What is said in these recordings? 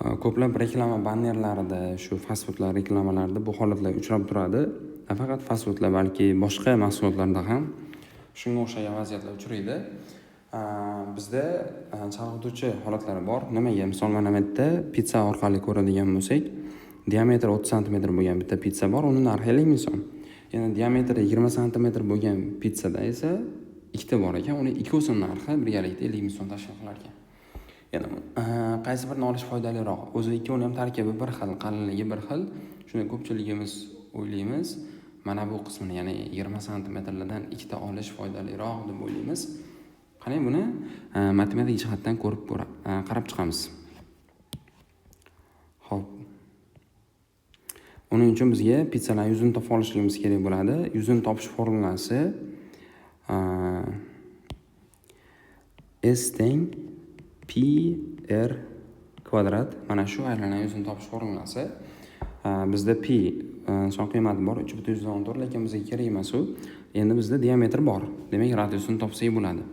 Ko'plab reklama bannerlarida, shu fast foodlar reklamalarida bu holatlar uchrab turadi. Nafaqat fast foodlar, balki boshqa mahsulotlarda ham shunga o'xshagan vaziyatlar uchraydi. Bizda chalg'ituvchi holatlari bor. Nimaga? Misol, mana bu yerda pitsa orqali ko'radigan bo'lsak, diametri 30 santimetr bo'lgan bitta pitsa bor, uni narxi 50 ming so'm. Endi diametri 20 santimetr bo'lgan pitsada esa ikkita bor ekan, uni ikkovsini narxi birgalikda 50 ming so'm tashkil qilar ekan. Endi qaysi birini olish foydaliroq? O'zi ikkovini ham tarkibi bir xil, qalinligi bir xil. Shuni ko'pchiligimiz o'ylaymiz, mana bu qismini, ya'ni 20 santimetrlardan ikkita olish foydaliroq deb o'ylaymiz. Qani, buni matematik jihatdan ko'rib qarab chiqamiz. Xo'p. Uning uchun bizga pitsalarni yuzini topib olishligimiz kerak bo'ladi. Yuzini topish formulasi S teng pi r kvadrat. Mana shu aylana yuzini topish formulasi. Bizda pi son qiymati bor, 3,14, lekin bizga kerak emas u. Endi bizda diametr bor. Demak, radiusini topsak bo'ladi.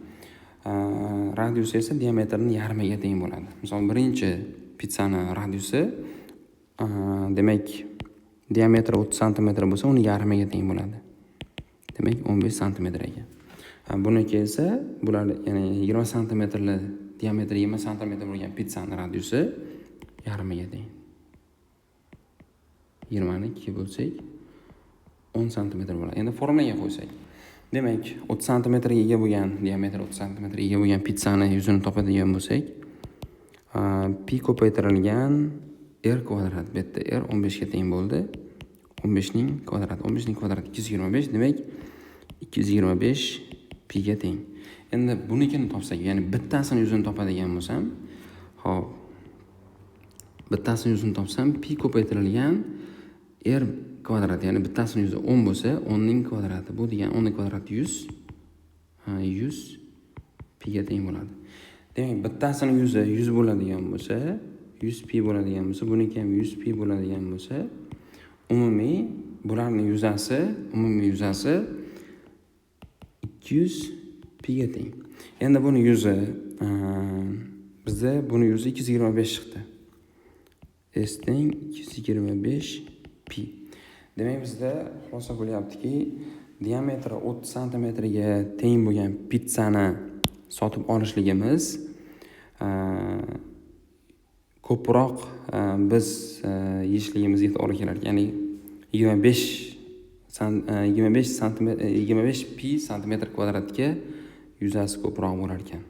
Radiusi esa diametrning yarmiga teng bo'ladi. Misol, birinchi pitsani radiusi, demak, diametri 30 santimetr bo'lsa, uni yarmiga teng bo'ladi. Demak, 15 santimetr ekan. Buniki esa bular, ya'ni 20 santimetrli, diametri 20 santimetr bo'lgan pitsani radiusi yarmiga teng. 20 ni 2 bo'lsak, 10 santimetr bo'ladi. Endi formulaga qo'ysak. Demak, 30 santimetrga ega bo'lgan, diametri 30 santimetrga ega bo'lgan pitsani yuzini topadigan bo'lsak, pi ko'paytirilgan r kvadrat. Bu yerda r 15 ga teng bo'ldi. 15 ning kvadrati, 15 ning kvadrati 225, demak, 225 piga teng. Endi bunikini topsak, ya'ni bittasini yuzini topadigan bo'lsam, xo'p, bittasini yuzini topsam, pi ko'paytirilgan r kvadrat, ya'ni bittasini yuzi 10 bo'lsa, 10 ning kvadrati, bu degani 10 ning kvadrati 100, ha, 100 piga teng bo'ladi. Demak, bittasini yuzi 100 bo'ladigan bo'lsa, 100 pi bo'ladigan bo'lsa, buniki ham 100 pi bo'ladigan bo'lsa, umumiy bularning yuzasi, umumiy yuzasi 200 piga teng. Endi buni yuzi, bizda buni yuzi 225 chiqdi. S teng 225 pi. Demak, bizda xulosa bo'lyaptiki, diametri 30 santimetrga teng bo'lgan pitsani sotib olishligimiz ko'proq biz yeyishligimizga to'g'ri kelar ekan. Ya'ni 25 santimetr, 25 pi santimetr kvadratga yuzasi ko'proq bo'lar ekan.